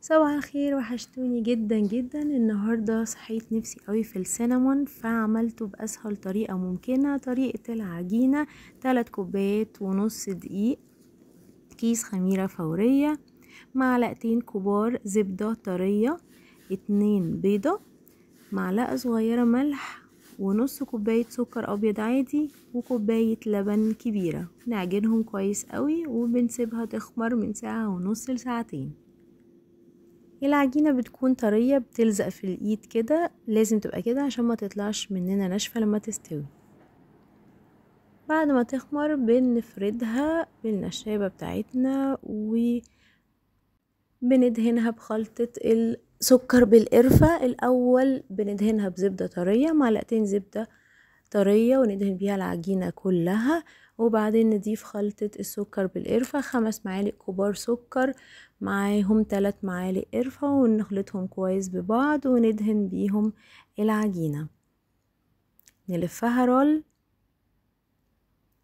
صباح الخير، وحشتوني جدا جدا. النهاردة صحيت نفسي قوي في ال cinnamon، فعملته بأسهل طريقة ممكنة. طريقة العجينة: 3 كوبايات ونص دقيق، كيس خميرة فورية، معلقتين كبار زبدة طرية، 2 بيضة، معلقة صغيرة ملح، ونص كوباية سكر أبيض عادي، وكوباية لبن كبيرة. نعجنهم كويس قوي وبنسيبها تخمر من ساعة ونص لساعتين. العجينة بتكون طرية بتلزق في الايد كده، لازم تبقى كده عشان ما تطلعش مننا ناشفة لما تستوي. بعد ما تخمر بنفردها بالنشابة بتاعتنا وبندهنها بخلطة السكر بالقرفة. الأول بندهنها بزبدة طرية، معلقتين زبدة طرية، وندهن بيها العجينة كلها. وبعدين نضيف خلطة السكر بالقرفة، 5 معالق كبار سكر معاهم 3 معالق قرفة، ونخلطهم كويس ببعض وندهن بيهم العجينة. نلفها رول،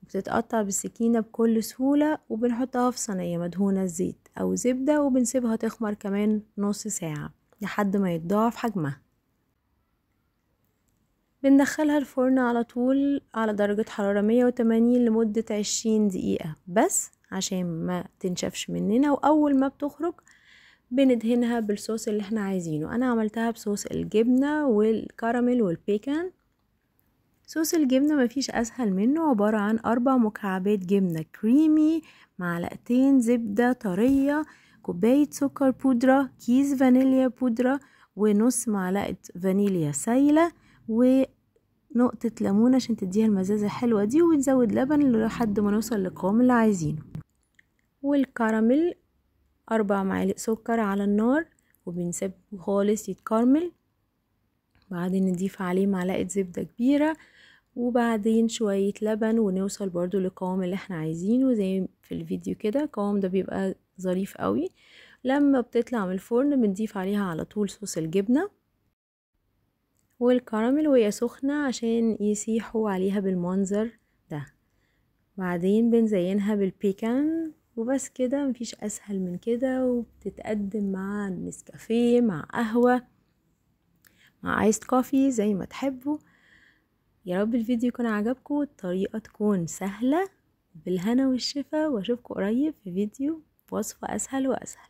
بتتقطع بالسكينة بكل سهولة، وبنحطها في صينية مدهونة زيت أو زبدة، وبنسيبها تخمر كمان نص ساعة لحد ما يتضاعف حجمها. بندخلها الفرن على طول على درجة حرارة 180 لمدة 20 دقيقة بس عشان ما تنشفش مننا. وأول ما بتخرج بندهنها بالصوص اللي احنا عايزينه. أنا عملتها بصوص الجبنة والكراميل وال pecan. صوص الجبنة مفيش أسهل منه، عبارة عن 4 مكعبات جبنة كريمي، معلقتين زبدة طرية، كوباية سكر بودرة، كيس فانيليا بودرة، ونص معلقة فانيليا سايلة، ونقطة ليمون عشان تديها المزازة الحلوة دي، ونزود لبن لحد ما نوصل للقوام اللي عايزينه. والكراميل 4 معالق سكر على النار، وبنسيبه خالص يتكرمل. بعدين نضيف عليه معلقة زبدة كبيرة، وبعدين شوية لبن، ونوصل برضو للقوام اللي احنا عايزينه زي في الفيديو كده. القوام ده بيبقى ظريف قوي. لما بتطلع من الفرن بنضيف عليها على طول صوص الجبنة والكراميل وهي سخنة عشان يسيحوا عليها بالمنظر ده. بعدين بنزينها بالبيكان، وبس كده، مفيش اسهل من كده. وبتتقدم مع نسكافيه، مع قهوة، مع iced coffee، زي ما تحبوا. يا رب الفيديو يكون عجبكم والطريقة تكون سهلة. بالهنا والشفا، واشوفكم قريب في فيديو وصفة اسهل واسهل.